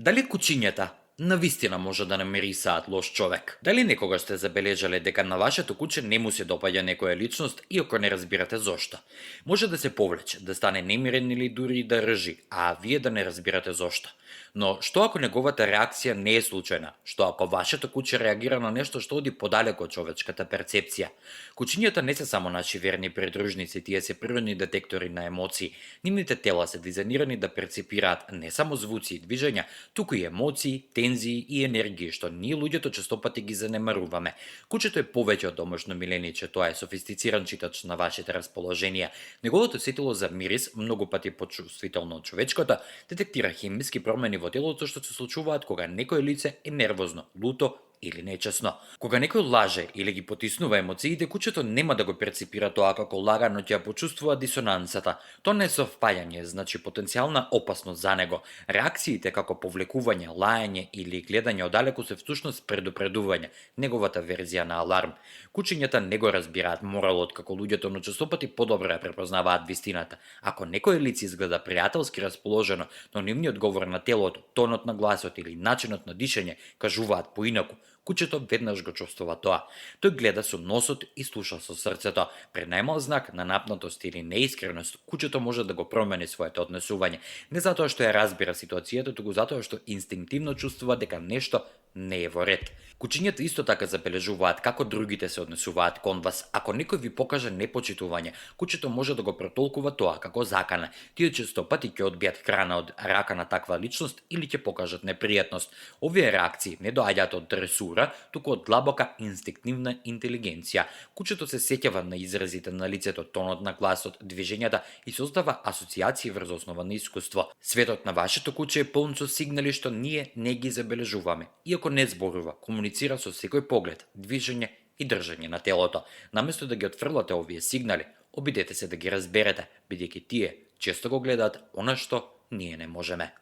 Дали кучињата навистина може да не мирисаат лош човек? Дали некогаш сте забележале дека на вашето куче не му се допаѓа некоја личност, иако не разбирате зошто? Може да се повлече, да стане немирен или дури да ржи, а вие да не разбирате зошто. Но што ако неговата реакција не е случајна? Што ако вашето куче реагира на нешто што оди подалеку од човечката перцепција? Кучињата не се само наши верни придружници, тие се природни детектори на емоции. Нивните тела се дизајнирани да перцепираат не само звуци и движења, туку и емоции, тензии и енергии, што ние луѓето честопати ги занемаруваме. Кучето е повеќе од домашно милениче, тоа е софистициран читач на вашите расположенија. Неговото сетило за мирис, многу пати почувствително од човечкото, детектира хемиски промени во телото што се случуваат кога некое лице е нервозно, луто или нечесно. Кога некој лаже или ги потиснува емоциите, кучето нема да го перципира тоа како лага, но ќе ја почувствува дисонансата. Тоа не е совпаѓање, значи потенцијална опасност за него. Реакциите како повлекување, лајање или гледање оддалеку се всушност предупредување, неговата верзија на аларм. Кучињата не го разбираат моралот како луѓето, но честопати подобро ја препознаваат вистината. Ако некој лице изгледа пријателски расположено, но нивниот говор на телото, тонот на гласот или начинот на дишење кажуваат поинаку, кучето веднаш го чувствува тоа. Тој гледа со носот и слуша со срцето. При најмал знак на напнатост или неискреност, кучето може да го промени своето однесување. Не затоа што ја разбира ситуацијата, туку затоа што инстинктивно чувствува дека нешто не е во ред. Кучињата исто така забележуваат како другите се однесуваат кон вас. Ако некој ви покаже непочитување, кучето може да го претолкува тоа како закана. Тие често пати ќе одбијат храна од рака на таква личност или ќе покажат непријатност. Овие реакции не доаѓаат од дресура, туку од длабока инстинктивна интелигенција. Кучето се сеќава на изразите на лицето, тонот на гласот, движењата и создава асоциации врз основа на искуство. Светот на вашето куче е полн со сигнали што ние не ги забележуваме. Иако не зборува, комуницира со секој поглед, движење и држање на телото. Наместо да ги отфрлате овие сигнали, обидете се да ги разберете, бидејќи тие често го гледаат она што ние не можеме.